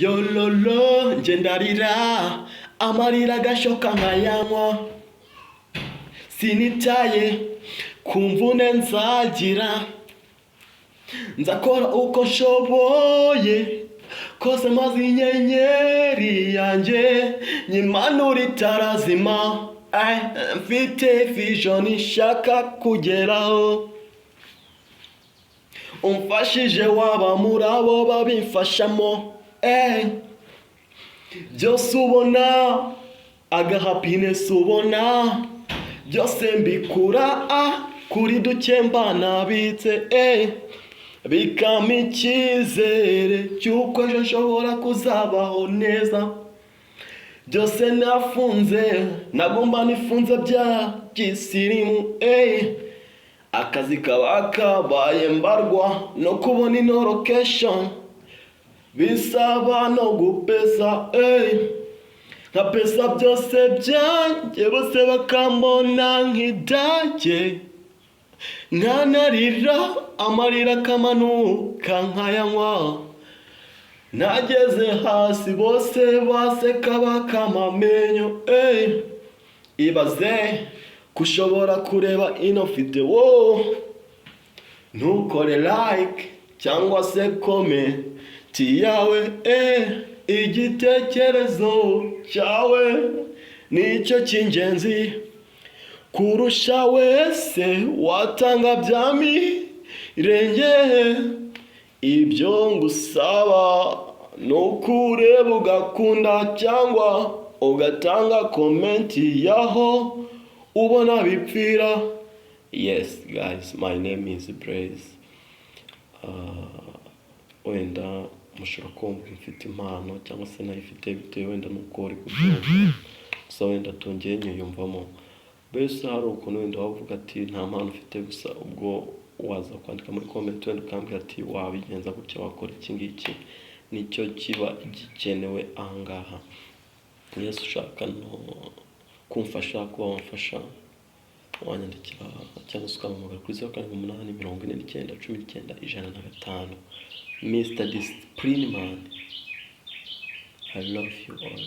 Yololo, nje ndarira, amarira agashoka nkayanywa. Sinitaye ku mvune nzagira, nzakora uko nshoboye kose, maze inyenyeri yanjye nyimanura itarazima. Mfite vision nshaka kugeraho. Umfashije waba muri abo babimfashamo. Byose ubona, aga happiness ubona, byose mbikura kuri duke mba nabitse, bikampa icyizere cy'uko ejo nshobora kuzabaho neza. Byose nafunze, nagomba nifunze bya gisirimu. Akazi kaba kabaye mbarwa no kubona ino location, bisaba no gupesa, nka pesa byose byanjye, bose bakambona nk'idage, nkanarira amarira akamanuka nkayanywa. Nageze hasi bose baseka bakama amenyo. Ibaze ko ushobora kureba ino video ntukore like cyangwa se comment yawe. Igitekerezo cyawe nicyo cy'ingenzi kurusha wese watanga bya mirenge. Ibyo ngusaba ni ukureba ugakunda cyangwa ugatanga comment yaho ubona bipfira. Yes guys, my name is Blaze. Wenda mushobora kumva mfite impano cyangwa se nayifite, bitewe wenda n'uko uri kubyumva. Gusa wenda tongeye nyiyumvamo. Mbese hari ukuntu wenda wavuga ati nta mpano ufite, gusa ubwo waza kwandika muri comment wenda ukambwira ati wabigenza gutya, wakora iki ngiki, nicyo kiba gikenewe ahangaha. Yesu, ushaka no kumfasha, kuba wamfasha, wanyandikira cyangwa se ukampamagara kuri 0784910105. Mr Discipline Man, I love you all.